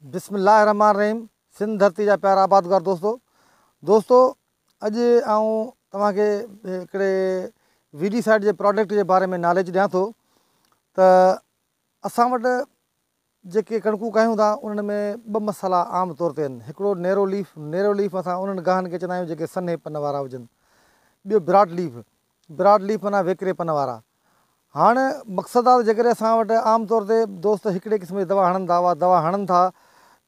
بسم الله الرحمٰن الرحيم سنڌ ڌرتي جا پيارا آبادگار دوستو دوستو اڄ آئون توهان کي هڪڙي وي ڊي سائيڊ جي پراڊڪٽ جي باري ۾ ناليج ڏيان ٿو ته اسان وٽ جيڪي ڪڻڪون ڪاهيون ٿا انهن ۾ ٻه مسئلا عام طور تي آهن هڪڙو نيرو ليف نيرو ليف اسان انهن گاهن کي چوندا آهيون جيڪي سنهي پن وارا هجن ٻيو براڊ ليف براڊ ليف معنيٰ ويڪري پن وارا هاڻ مقصد آ ته جيڪڏهن اسان وٽ عام طور تي دوست هڪڙي قسم جي دوا هڻن ٿا اها دوا هڻن ٿا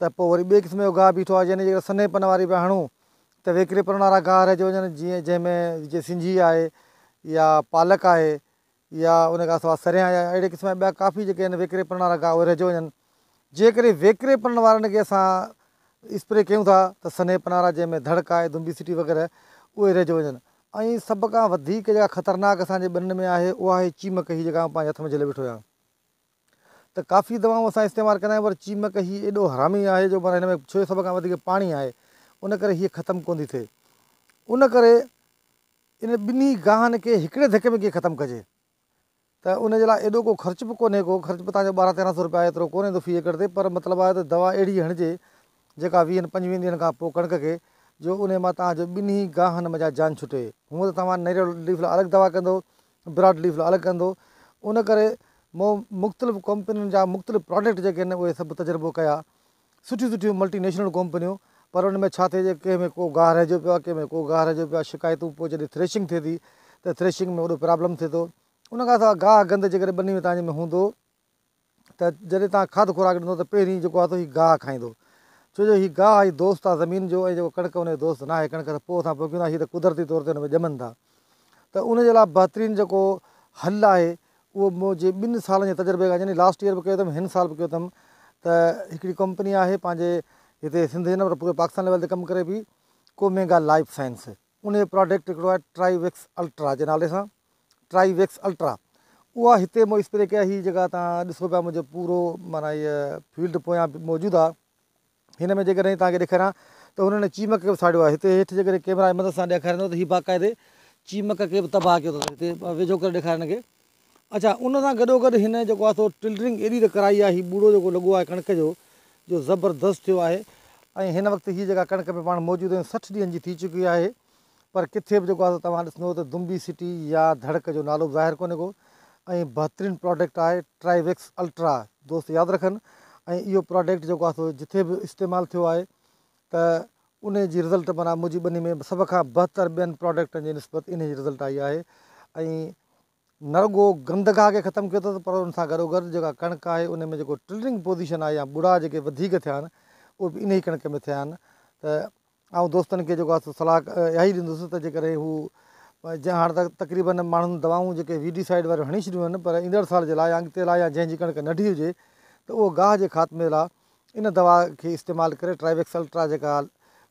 ته پوء وري ٻئي قسم جو گاهه بيٺو آهي يعني جيڪڏهن سنهي پن واري پيا هڻون ته ويڪري پن وارا گاهه رهجي وڃن جيئن جنهن ۾ جيئن سنجهي آهي يا پالڪ آهي يا ان کان سواء سريان يا اهڙي قسم جا ٻيا ڪافي جيڪي آهن ويڪري پن وارا گاهه اهي رهجي وڃن جيڪڏهن ويڪري پن وارن کي اسان اسپري ڪيون ٿا ته سنهي پن وارا جنهن ۾ ڌڙڪ آهي دنبي سٽي وغيره اهي رهجي وڃن ۽ سڀ کان وڌيڪ جيڪا خطرناڪ اسان جي ٻنين ۾ آهي اها آهي چيمڪ هي جيڪا آئون پنهنجي هٿ ۾ جهلي ويٺو آهيان ته ڪافي دوائون اسان استعمال ڪندا آهيون پر چيمڪ هي ايڏو حرامي آهي جو معنيٰ هن ۾ ڇو سڀ کان وڌيڪ پاڻي آهي ان ڪري هيء ختم ڪونه ٿي ٿئي ان ڪري ان ٻنهي گاهن کي هڪڙي ڌڪ ۾ ڪيئن ختم ڪجي ته ان جي لاء ايڏو ڪو خرچ به ڪونهي ڪو خرچ به توهان جو ٻارهن تيرنهن سو روپيا ايترو ڪونه ايندو في ايڪڙ تي پر مطلب آهي ته دوا اهڙي هڻجي جيڪا ويهن پنجويهن ڏينهن کان پوء ڪڻڪ کي جو انهي مان توهان جو ٻنهي گاهن منجهان جان ڇٽي هونء ته توهان نيرو ليف لاء الڳ دوا ڪندو براڊ ليف لاء الڳ ڪندو ان ڪري مون مختلف ڪمپنين جا مختلف پراڊڪٽ جيڪي آهن اهي سڀ تجربو ڪيا سٺيون سٺيون ملٽي نيشنل ڪمپنيون پر ان ۾ ڇا ٿئي جي ڪنهن ۾ ڪو گاهه رهجيو پيو آهي ڪنهن ۾ ڪو گاهه رهجيو پيو آهي شڪايتون پوء جڏهن ٿريشنگ ٿئي ٿي ته ٿريشنگ ۾ وڏو پرابلم ٿئي ٿو ان کان سواء گاهه گند جيڪڏهن ٻني ۾ توهان جي ۾ هوندو ته جڏهن توهان کاڌ خوراڪ ڏيندو ته پهرين جيڪو آهي سو هي گاهه کائيندو ڇو جو هي گاهه هي دوست آهي زمين جو ۽ جيڪو ڪڻڪ ان جو دوست ناهي ڪڻڪ ته پوء اسان پوکيون ٿا هي ته قدرتي طور تي ان ۾ ڄمن ٿا ته ان جي لاء بهترين جيڪو حل آهي اهو منهنجي ٻن سالن جي تجربي کان يعني لاسٽ ايئر به ڪيو اٿم هن سال به ڪيو اٿم ته هڪڙي ڪمپني آهي پنهنجي هتي سنڌ جي نه پر پوري پاڪستان ليول تي ڪم ڪري پئي ڪوميگا لائف سائنس ان جو پراڊڪٽ هڪڙو آهي ٽرائي ويڪس الٽرا جي نالي سان ٽرائي ويڪس الٽرا اها هتي مون اسپري ڪئي هي جيڪا تان ڏسو پيا منهنجو پورو معنيٰ هيء فيلڊ پويان موجود آهي هن ۾ جيڪڏهن توهان کي ڏيکاريان ته هنن چيمڪ کي به ساڙيو آهي. هتي هيٺ جيڪڏهن ڪيمرا جي مدد سان ڏيکاريندو ته هي باقاعدي چيمڪ کي به تباهه ڪيو اٿس. هتي ويجهو ڪري ڏيکاريان هن کي. اڇا ان سان گڏوگڏ هن جيڪو آهي سو ٽلرنگ ايڏي ته ڪرائي آهي هي ٻوڙو جيڪو لڳو آهي ڪڻڪ جو جو زبردست ٿيو آهي ۽ هن وقت هي جيڪا ڪڻڪ ۾ پاڻ موجود آهيون 60 ڏينهن جي ٿي چڪي آهي پر ڪٿي به جيڪو آهي سو توهان ڏسندو ته دنبي سٽي يا ڌڙڪ جو نالو به ظاهر ڪونهي ڪو ۽ بهترين پراڊڪٽ آهي ٽرائيويڪس الٽرا دوست ياد رکن ۽ اهو پراڊڪٽ جيڪو آهي سو جٿي به استعمال ٿيو آهي ته ان جي رزلٽ معنيٰ منهنجي ٻني ۾ سڀ کان بهتر ٻين پراڊڪٽن جي نسبت انهي جي رزلٽ آئي آهي ۽ نه رڳو گند گاهه کي ختم ڪيو اٿس پر ان سان گڏوگڏ جيڪا ڪڻڪ آهي ان ۾ جيڪو ٽلرنگ پوزيشن آهي يا ٻڙا جيڪي وڌيڪ ٿيا آهن اهي به انهي ڪڻڪ ۾ ٿيا آهن ته آئون دوستن کي جيڪو آهي سو صلاح اها ئي ڏيندس ته جيڪڏهن هو جنهن هاڻ ته تقريبن ماڻهن دوائون جيڪي وي ڊي سائيڊ واريون هڻي ڇڏيون آهن پر ايندڙ سال جي لاء يا اڳتي لاء يا جنهن جي ڪڻڪ ننڍي هجي ته اهو گاهه جي خاتمي لاء ان دوا کي استعمال ڪري ٽرائيويڪس الٽرا جيڪا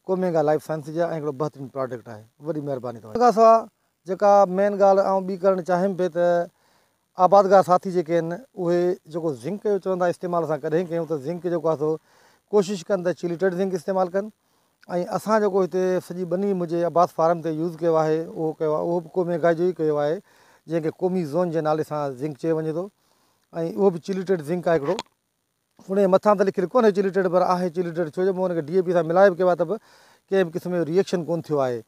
ڪوميگا لائيف سائنس جي آهي ۽ هڪڙو بهترين پراڊڪٽ آهي وڏي مهرباني توهان جي. ان کان سواء جيڪا مين ڳالهه آئون ٻي ڪرڻ چاهيم پئي ته آبادگار ساٿي جيڪي آهن اهي جيڪو زنڪ جو چون ٿا استعمال اسان ڪڏهن ڪيون ته زنڪ جيڪو آهي سو ڪوشش ڪن ته چيليٽيڊ زنڪ استعمال ڪن ۽ اسان جيڪو هتي سڄي ٻني منهنجي عباس فارم تي يوز ڪيو آهي اهو ڪيو آهي اهو به ڪوميگا جو ئي ڪيو آهي جنهن کي قومي زون جي نالي سان زنڪ چيو وڃي ٿو ۽ اهو به چيليٽيڊ زنڪ آهي هڪڙو ان جي مٿان ته لکيل ڪونهي چيليٽيڊ پر آهي چيليٽيڊ ڇو جو مون ان کي ڊي اي پي سان ملائي به ڪيو آهي ته به ڪنهن به قسم جو ريئيڪشن ڪونه ٿيو آهي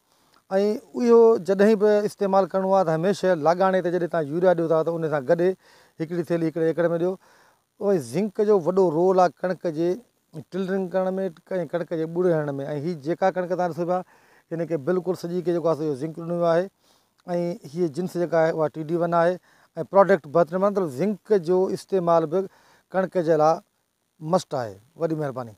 ۽ اهو جڏهن به استعمال ڪرڻو آهي ته هميشه لاڳاڻي تي جڏهن توهان يوريا ڏيو ٿا ته ان سان گڏ هڪڙي ٿيلهي هڪڙي ايڪڙ ۾ ڏيو ۽ زنڪ جو وڏو رول آهي ڪڻڪ جي ٽلرنگ ڪرڻ ۾ ۽ ڪڻڪ جي ٻوڙي هڻڻ ۾ ۽ هي جيڪا ڪڻڪ توهان ڏسو پيا هن کي بلڪل سڄي کي جيڪو آهي سو اهو زنڪ ڏنو ويو آهي ۽ هيء جنس جيڪا آهي اها ٽي ڊي ون آهي ۽ پراڊڪٽ بهترين مطلب زنڪ جو استعمال به ڪڻڪ جي لاء مسٽ آهي وڏي مهرباني.